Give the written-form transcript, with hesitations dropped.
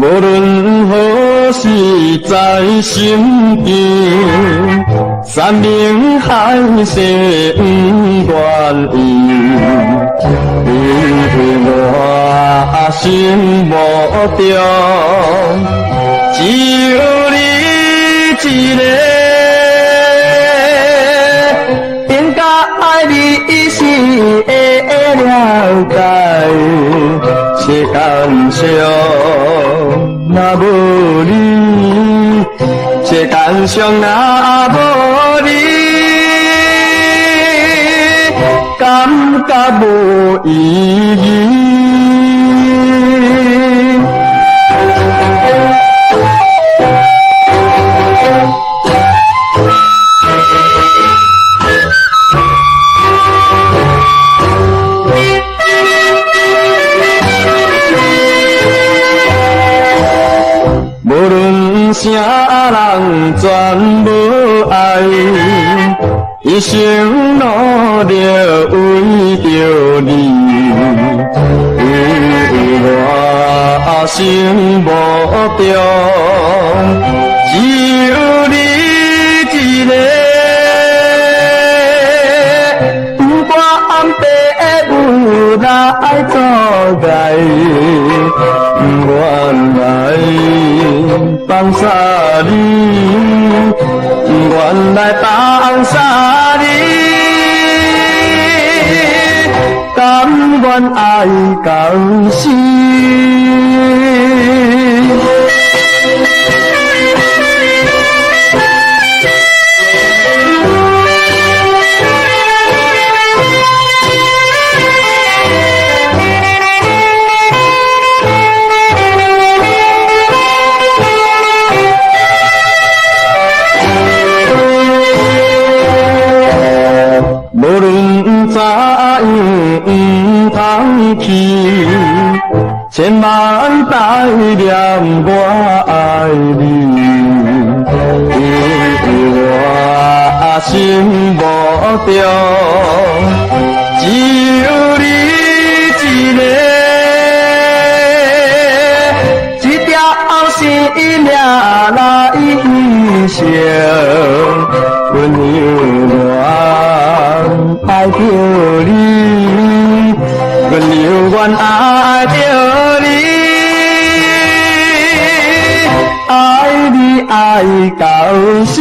無論何時在身邊，山盟海誓不願意，因為我心目中只有你一个。應該你是會了解，世間上若無你，世間上若無你，感覺無意義。無論啥人全無愛，一生努力為著你，因為我心目中只有你一个。不管白母來阻礙，不願來放捨你，不願來放捨你，甘願愛到死。無論怎樣毋通去，千萬代念我愛你，因為我心目中只有你一个，這條生命來犧牲，阮永遠愛著你，阮永遠愛著你，愛你愛到死。